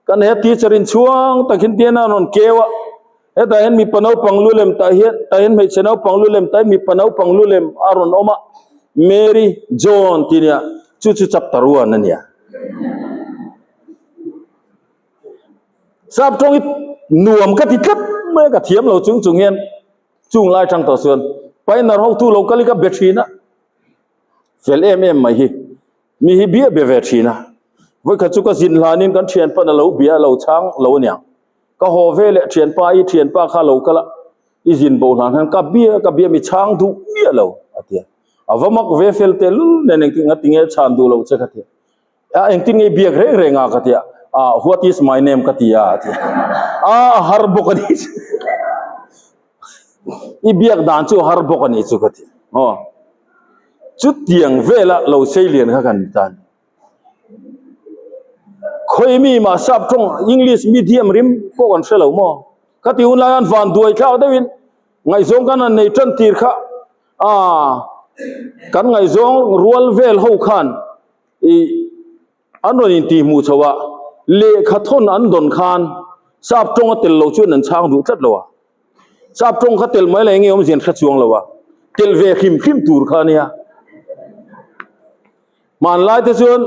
kan head teacher in chhuang tak hian tian a rawn keu a hetah hian mipa naupang lu lem tah hian tah hian hmeichhe naupang lu lem tah hian mipa naupang lu lem a rawn awm a Mary John tih nia chu chu chapter 1 a nia. Sap tawng hi nuam ka ti tlat mai a ka thiam lo chung chung hian Chung lai tang tawh chuan Pioneer hotu lo kal hi ka be thin a, fel em em mai hi mi hi bia be ve thin a. Vawikhat chu ka zin hlanin kan thianpa'n a lo bia a lo chhang lo aniang. Ka haw ve leh thianpa i thianpa kha a lo kal a. I zin bo hlan hian ka bia ka bia mi chhang duh miah lo a ti a. A va mak ve fel teh lul nen engtin nga tinge chhan duh loh che ka ti a. A engtin nge i biak reng reng a ka ti a. Ah what is my name ka ti a a ti a. A a har bawk a ni chu. I biak dan chu a har bawk a ni chu ka ti a. Aw chutiang vela lo sei lian kha kan ni ta a ni. Khawi mi mah sap tawng English medium rim pawh kan hre lo maw? Ka ti hun lai an van duai thlak deuhin ngaihzawng kan han nei tan tir kha ah kan ngaihzawng rual vel ho khan ih an rawn intih hmuh chho a lehkha thawn an dawn khan sap tawng a tel lo chuan an chhang duh tlat lo a sap tawng kha tel mai la enge awmzia an hre chuang lo a tel ve hrim hrim tur kha ania. Hmanlai te chuan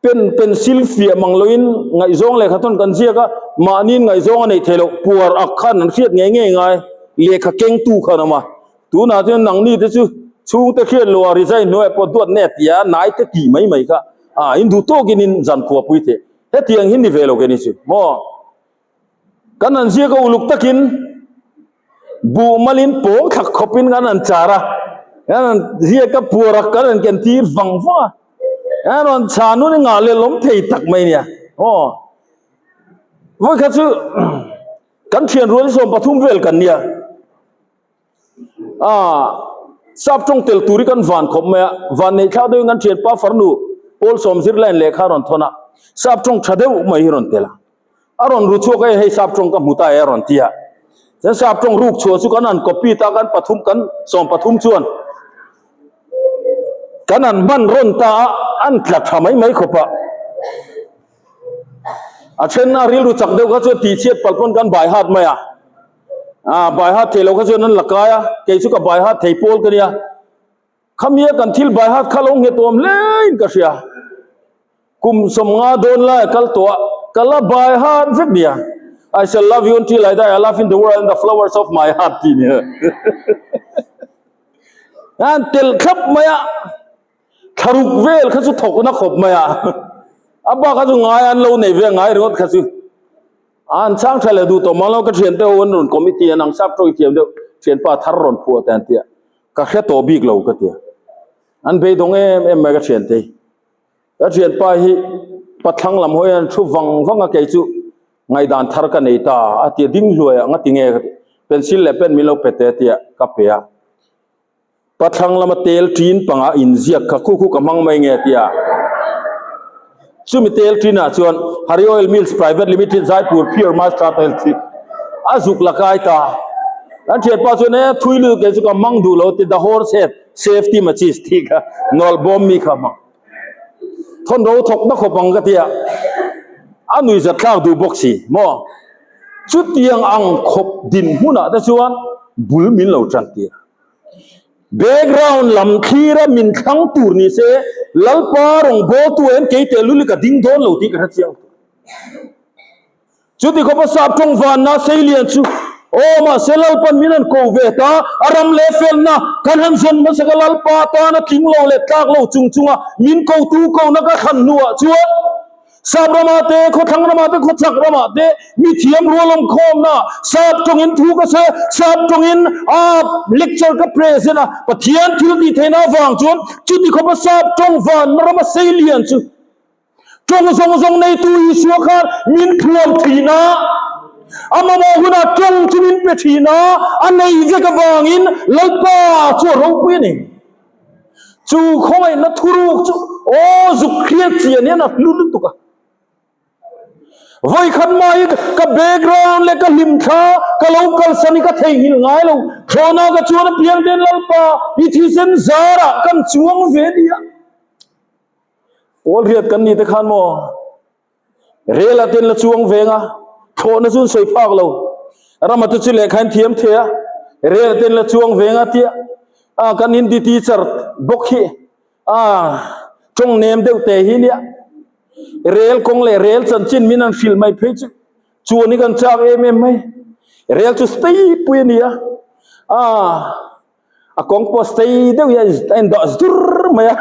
pen pencil fiah mang loin ngaihzawng lehkha thawn kan ziak a, mahniin ngaihzawng a neih theih loh puar ak khan an hriat ngei ngei ngai, lehkha kengtu khan a awm a. Tunah chuan nangni te chu chhungte hriat loh a resign hnuaiah pawh duat nge tia nai te tih mai mai kha a induh tawkin in zankhua pui theih. Hetiang hi ni ve lo ke ni chu maw? Kan han ziak a uluk takin buh malin pawng thlak khawpin kan han char a, kan han ziak a puar a kan han ken tir vang vang a, kan rawn chhan hun hi ngah leh lawm thei tak mai nia aw. Vawikhat chu kan thian rual 13 vel kan nia. A sap tawng tel tur hi kan van khawp mai a, van neih thlak deuhin kan thianpa farnu pawl sawm zir line lehkha a rawn thawn a, sap tawng tha deuh mai hi rawn tel a, a rawn ru chhuak a hei sap tawng ka hmu ta e a rawn ti a, chuan sap tawng ruk chhuah chu kan han copy ta kan pathum kan 13 chuan kan han hman rawn ta a, an tla tha mai mai khawp a, a then a rilru chak deuh kha chuan tihchhiat palh pawn kan bai hat mai a. Ah, bai hat thei lo kha chuan an la kai a, kei chu ka bai hat thei pawl ka nia. Khamia kan thil bai hat kha lo nghet awm hlein ka hria. Kum 50 dawn lai a kal tawh a, ka la bai hat vek nia. I shall love you until I die, I love in the world and the flowers of my heart tih nia. An tel thlap mai a, thlaruk vel kha chu thawkna khawp mai a. A bak kha chu ngai an lo nei ve ngai ringawt kha chu. An chhang tha leh duh tawh mang lo, ka thiante ho an rawn committee an ang sap tawih thiam deuh, thianpa thar rawn phuah te an tia, ka hre tawh bik lo ka tia. An beidawng em em mai ka thiante hi. Ka thianpa hi pathlang lam hawi an thu vang vang a kei chu ngaihdan thar ka nei ta a tia ding hluai a ngati nge ka ti pencil leh pen min lo pe te tia ka pe a. Pathlang lama tel ṭin panga inziak kha khu khu ka hmang mai nge tia. Chumi tel ṭinah chuan Hari Oil Mills Private Limited Jaipur Pure Mustard Oil tih a zuk la kai ta. Kan ṭhianpa chuan e thui lutuk kei chu ka hmang duh lo ti the horse head safety matches tih kha nawlh bawm mi kha hmang. Thawn ro thawk na khawp ang ka tia. A nuihzat thlak duh bawk si maw. Chutiang ang khawp dinhmunah te chuan bul min lo ṭan tir. Background lam thlira min thlang tur ni se Lalpa rawngbawltu en kei teh lul i ka ding dawn lo tih ka hre chiang tur. Chuti khawpa sap tawng vanna seilian chu aw mahse Lalpan min han ko ve ta, a ram leh felna kan han zawn hmasa ka Lalpa tana tling lo leh tlak lo chung chunga min kotu kohna ka thlan hnuah chuan Sap ramah te, khawthlang ramah te, khawchhak ramah te mithiam rualawm khawmna sap tawngin thu ka sawi a, sap tawngin a lecture ka present a, Pathian thil tih theihna avang chuan chuti khawpa sap tawng vanna rama sei lian chu tawng zawng zawng neitu Isua khan min thuam thin a, a mamawh hunah tawng chu min pe thin a, a nei vek avangin Lalpa chu a ropui a ni. Chu khawngaihna thuruk chu aw zuk hriat chian hian a hlu lutuk a. Vawikhat mai ka background leh ka hlimthla ka lo kalsan hi ka theihnghilh ngai lo. Thlawhna ka chuan a piang ten Lalpa i thisen zarah kan chuang ve nia. Pawl riat kan ni te khan maw? Rel a ten la chuang veng a, thlawhna chu an sawi phak lo. Rama te chu lehkha in thiam thei a, rel a ten la chuang veng a tia a kan Hindi teacher bawk hi a tawng nem deuh te hi nia. Rel kawng leh rel chanchin min an hrilh mai phei chu chuan hi kan chak em em mai. Rel chu stay pui a ni a, a A kawng pawh stay deuh hi a indah zur mai a,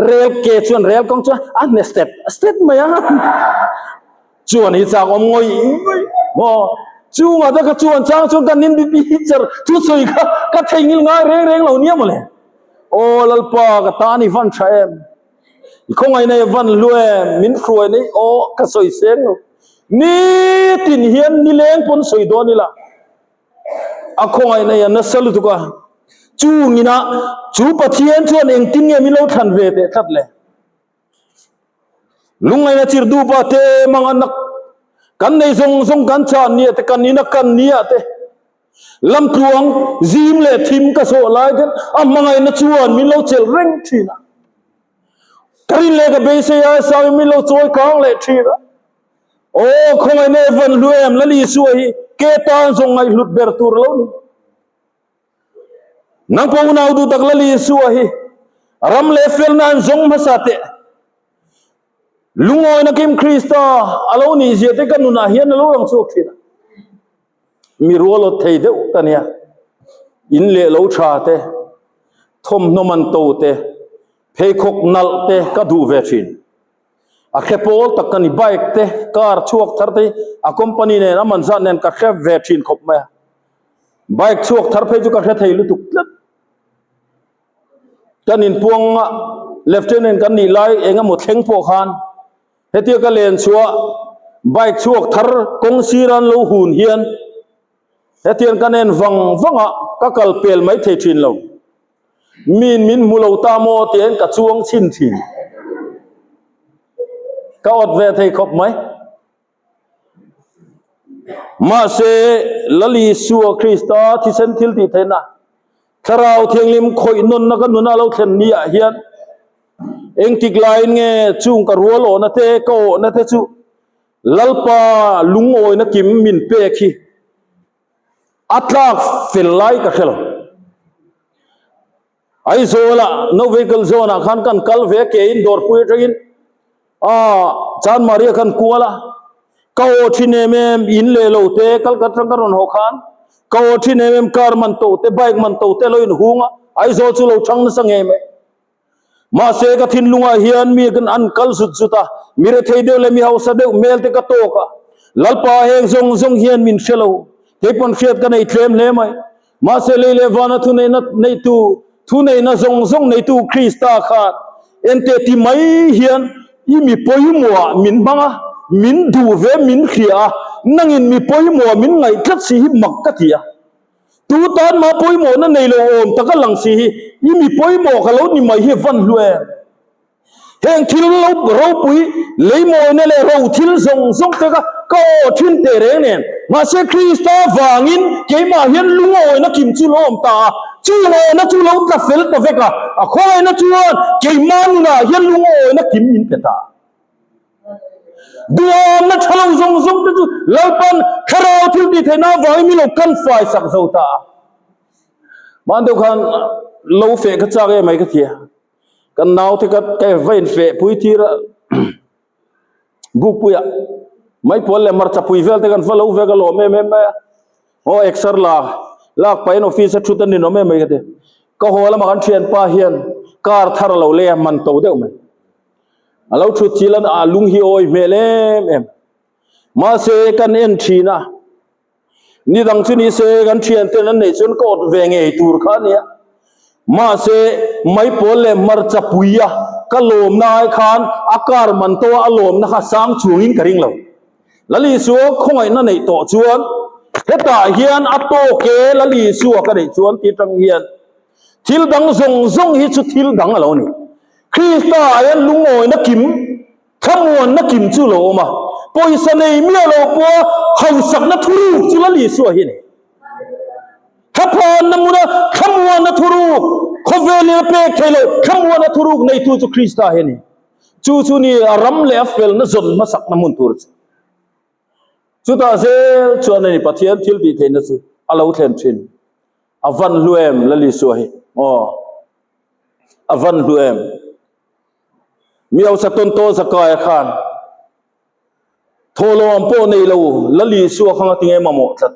rel ke chuan rel kawng chuan a hne step step mai a, chuan hi chak awm ngawih ngawih maw. Chungah te ka chuan chang chuan kan Hindi teacher thusawi kha ka theihnghilh ngai reng reng lo nia mawle. Aw Lalpa ka tan i van tha em? I khawngaihna i van hlu em? Min hruai nei aw ka sawi seng lo. Nitin hian nileng pawn sawi dawn ila. A khawngaihna i a nasa lutuk a. Chungina chu Pathian chuan engtin nge min lo thlan ve teh tlat le? Lungngaihna chir dupa te manga nak kan nei zawng zawng kan chan nia te kan ina kan nia te lamtluang zim leh thim ka zawh lai ten a hmangaihna chuan min lo chelh reng thin a. Ka rin leh ka beisei a sangin min lo chawi kang leh thin a. Aw khawngaihna e van hlu em Lal Isua hi ke tan zawng ngaihhlut ber tur a lo ni. Nang pawh unau duh tak Lal Isua hi ram leh felna an zawng hmasa teh. Lungawina kim Krista a lo nih zia te ka nunah hian a lo lang chhuak thin a. Mi rualawt thei deuh ka nia. In leh lo tha te, thawmhnaw man to te, pheikhawk nalh te ka duh ve thin. A hre pawl tak ka ni, bike te, car chhuak thar te hi a company nen a man zat nen ka hre ve thin khawp mai a. Bike chhuak thar phei chu ka hre thei lutuk tlat. Kan inpuang a, Lieutenant kan nih lai eng emaw thleng pawh khan hetia ka len chhuah bike chhuak thar kawng sir an lo hun hian hetiang kan en vang vang a, ka kal pel mai thei thin lo. Min min hmu lo ta maw tiin ka chuang chhin thin. Ka awt ve thei khawp mai. Mahse, Lal Isua Krista thisen thil tih theihna, Thlarau Thianghlim khawih nawnna ka nuna lo thlen ni ah hian engtik laiin nge chung ka rual awhna te, ka awhna te chu Lalpa lungawina kim min pek hi a tlak fel lai ka hre lo. Aizawla No Vehicle Zone ah khan kan kal ve kein dawrpui atangin ah Chanmari a kan kual a, ka aw thin em em in leh lo te kal ka atang ka rawn haw khan ka aw thin em em car man to te bike man to te lo in hung a, Aizawl chu lo chang nasa ngei mai. Mahse ka thinlungah hian mi an kal zut zut a, mi rethei deuh leh mi hausa deuh hmel te ka tawk a, Lalpa heng zawng zawng hian min hre lo, kei pawn hriat ka nei tlem hle mai. Mahse lei leh vana thuneihna neitu, thuneihna zawng zawng neitu Krista khan ente ti mai hian i mi pawimawhah min hmang a, min duh ve min hria a, nangin mi pawimawhah min ngaih tlat si hi mak ka ti a. Tu tan mah pawimawhna nei lo awm taka lang si hi i mi pawimawh ka lo ni mai hi van hlu em? Heng thil lo ropui leimawina leh ro thil zawng zawng te kha ka aw thin teh reng nen, mahse Krista vangin keimah hian lungawina kim chu lo awm ta a, chu lungawina chu lo tla fel ta vek a, a khawngawina chuan keimah nunah hian lungawina kim min pe ta. Duhawmna tha lo zawng zawng te chu Lalpan Thlarau thil tih theihna avangin min lo kan fai sak zo ta a. Hman deuh khan lo feh ka chak em mai ka ti a. Kan naute ka ka va infeh pui tir a bukpuiah maipual leh hmarcha pui vel te kan va lo ve ka lawm em em mai a. Aw exer la lak pahin office a thut a ninawm em mai ka ti. Ka haw lamah kan thianpa hian car thar a lo lei a man to deuh mai. A lo thut chil a a lung hi awi hmel em em. Mahse kan en thin a. Ni dang chu ni se kan thian ten an neih chuan ka awt ve ngei tur kha a nia. Mahse maipawl leh hmarcha pui a ka lawmna ai khan a car man to a a lawmna kha sang chuangin ka ring lo. Lal Isua khawngaihna neih tawh chuan hetah hian a tawk e Lal Isua ka neih chuan tih atang hian thil dang zawng zawng hi chu thil dang a lo ni. Krista ah hian lungawina kim Thlamuanna kim chu lo awm a, pawisa nei miah lo pawha hausakna thuruk chu Lal Isua hi a ni. Thlaphanna hmuna thlamuanna thuruk, khawvelin a pek thei loh thlamuanna thuruk neitu chu Krista hi a ni. Chu chu ni a ram leh a felna zawn hmasakna hmun tur chu. Chutah zel chuan a ni Pathian thil tih theihna chu a lo thlen thin. A van hlu em Lal Isua hi? Aw, a van hlu em? Mi hausa tawn tawn Zakaia khan thawhlawm pawh nei lo Lal Isua kha ngati nge mamawh tlat.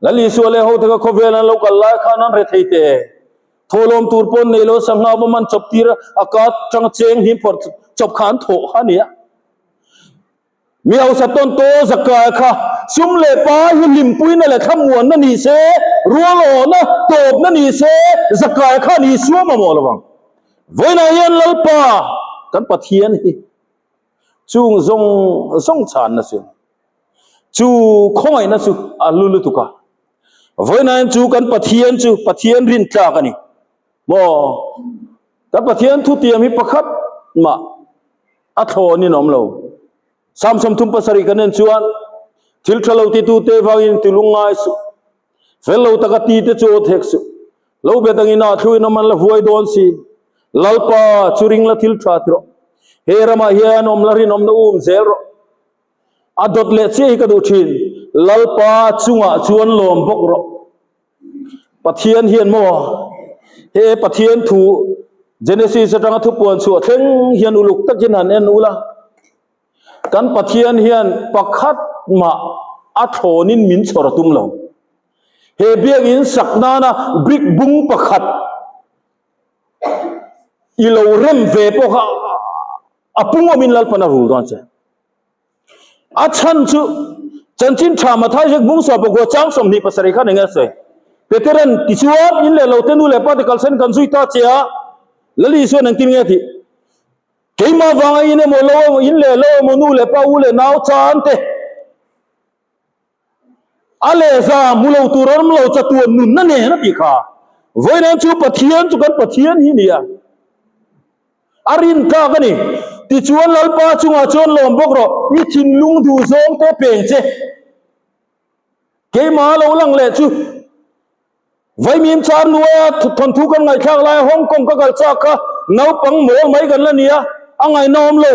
Lal Isua leh hote kha khawvel an lo kal lai khan an rethei te. Thawhlawm tur pawh nei lo sangha va man chawp tir a ka tang cheng hnim phawrh chawp kha an thawh kha a ni a. Mi hausa tawn taw Zakaia kha sum leh pai hi hlimpuina leh thlamuanna ni se, rualawhna tawpna ni se, Zakaia kha ni suam mamawh lo ang. Vawiinah hian Lalpa kan Pathian hi chung zawng zawng chhanna chu a ni. Chu khawngaihna chu a hlu lutuk a. Vawiinah hian chu kan Pathian chu Pathian rintlak a ni. Maw? Kan Pathian thutiam hi pakhat mah a thlawnin awm lo. Sam 37 kan en chuan thil tha lo titute vangin ti lungngai suh. Fel lo taka ti te chu aw thek suh. Lo bet angin ah thluin awm an la vuai dawn si. Lalpa chu ring la thil tha ti rawh. He ramah hian awm la rinawmna um zel rawh. A dawt leh chiah hi ka duh thin. Lalpa chungah chuan lawm bawk rawh. Pathian hian maw he Pathian thu Genesis atanga thupuan chhuah thleng hian uluk takin han en ula kan Pathian hian pakhat mah a thlawnin min chhawr a tum lo. He biakin sak nana brick bung pakhat i lo rem ve pawh kha a pung awmin Lalpan a rul dawn che. A chhan chu chanchin tha Mathai ziak bung sawh pakua chang 27 khan enge a sawi? Peteran tichuan in leh lo te nu leh pa te kalsan kan zui ta che a, Lal Isuan engtin nge a tih? Keimah vanga in emaw lo emaw in leh lo emaw nu leh pa u leh nau chan te A lehza hmu lo tur awm lo chatuan nunna nen a tih kha. Vawiin chu Pathian chu kan Pathian hi nia. A rin tlak a ni. Tichuan Lalpa chungah chuan lawm bawk rawh, i thinlung duh zawng te peng che. Keimah lo lang leh chu Vaimim char nuaia thawnthu kan ngaihthlak laia Hong Kong ka kal chak kha naupang mawl mai kan la ni a, a ngaihna awm lo.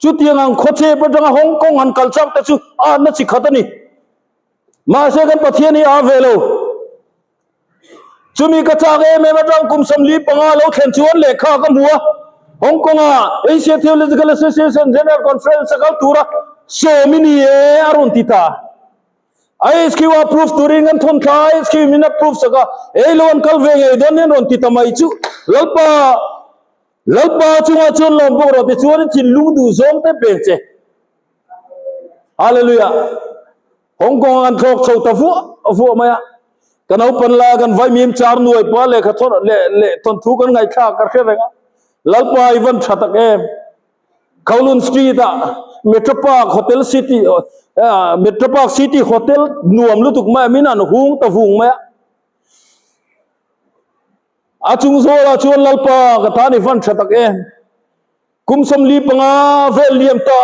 Chutiang ang khawchep atanga Hong Kong han kal chak te chu a atna chi khat a ni. Mahse kan Pathian hi a ve lo. Chumi ka chak em em atang kum 45 lo thlen chuan lehkha ka hmu a, Hong Kong-a Asia Theological Association General Conference a kal tura sawm i ni e a rawn ti ta. IHQ approve turin kan thawn thla a, IHQ min approve sak a, ei lo an kal ve ngei dawn nen rawn ti ta mai chu Lalpa Lalpa chungah chuan lawm bawk rawh tichuan i thinlung duh zawng te peng che. Hallelujah. Hong Kong an thlawk chho ta vuah vuah mai a. Kan open la kan vai mim char nuai pa lehkha thawn leh leh thawnthu kan ngaihthlak ka hre reng a. Lalpa i van tha tak em. Kowloon Street ah Metro Park Hotel City Metro Park City Hotel nuam lutuk mai a min an hung ta vung mai a. A chung zawlah chuan Lalpa ka tan i van tha tak em. Kum 45 vel liam ta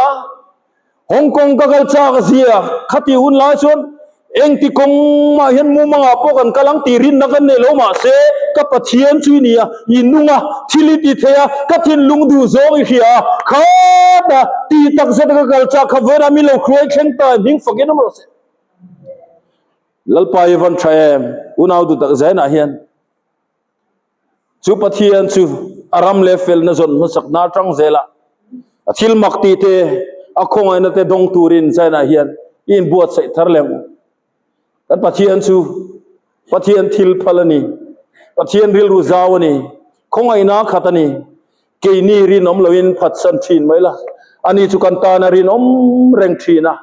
Hong Kong ka kal chak a zia khati hun lai chuan Engti kawng mah hian mumangah pawh kan kal ang tih rinna kan nei lo mahse ka Pathian chu i ni a, i nung a, thil i ti thei a, ka thinlung duh zawng i hria a, khata tih tak zet a ka kal chak kha vawiinah min lo hruai thleng ta em hming fakin awm rawh se. Lalpa i van tha em unau duh tak zainah hian. Chu Pathian chu a ram leh felna zawn hmasakna atang zela a thil mak tih te, a khawngaihna te dawng turin China hian i inbuatsaih thar leh ang u. Kan Pathian chu Pathian thil phal a ni, Pathian rilru zau a ni, khawngaihna khat a ni. Keini rinawm loin phatsan thin mai la, ani chu kan tana rinawm reng thin a,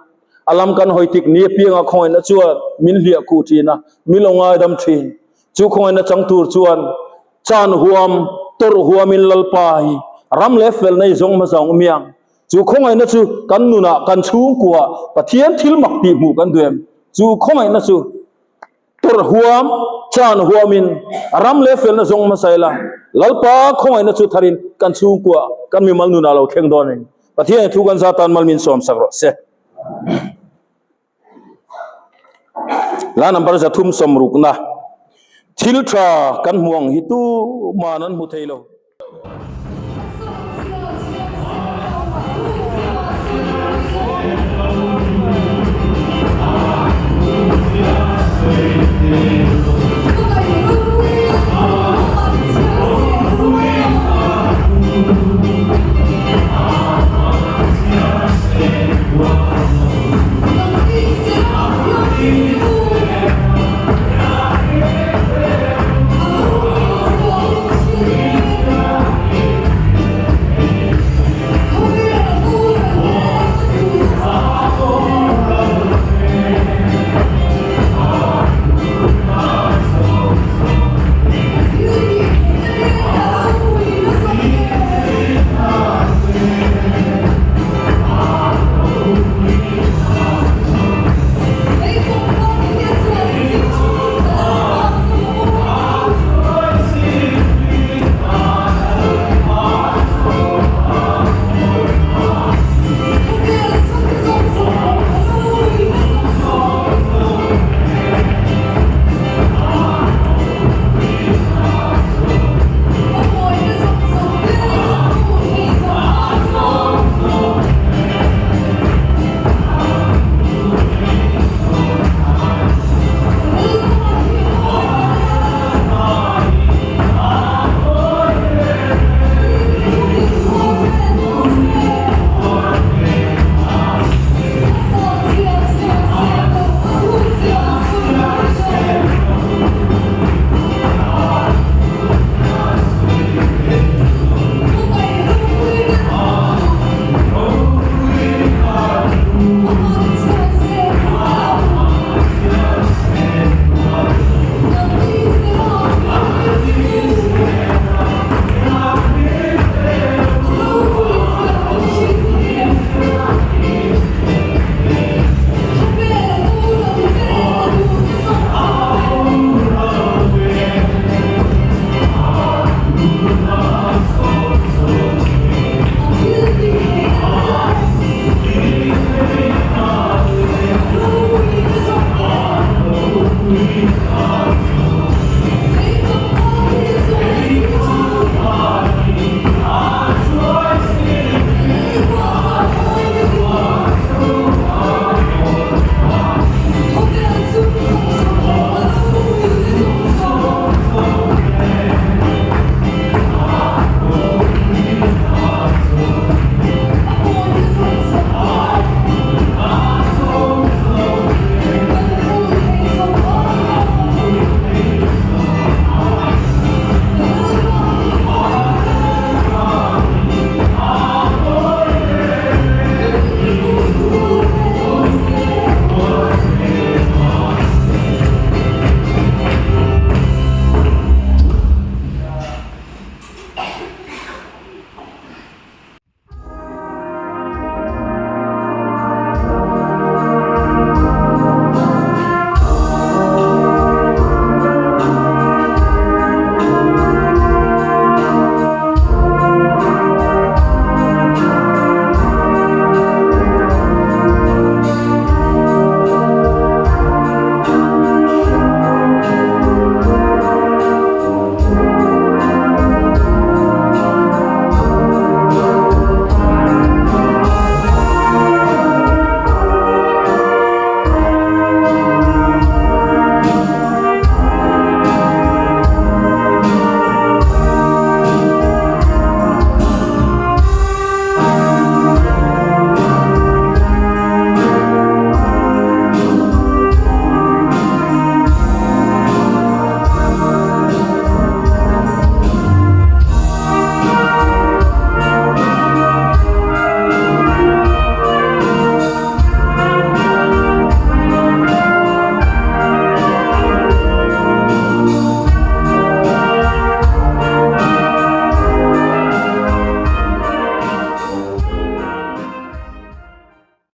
a lam kan hawi tik ni apianga khawngaihna chuan min hliah khuh thin a, min lo ngaidam thin. Chu khawngaihna chang tur chuan chan huam, tawrh huamin Lalpa hi ram leh felna i zawng hmasa ang umiang. Chu khawngaihna chu kan nunah, kan chhungkuaah Pathian thil mak tih hmuh kan duh em? Chu khawngaihna chu tawrh huam, chan huamin ram leh felna zawng hmasa ila, Lalpa khawngaihna chu tharin kan chhungkuaah, kan mimal nunah lo thleng dawn a ni. Pathian thu kan zatan mal min sawmsak rawh se. La number 360 na thil tha kan hmu ang hi tu man an hmu thei lo.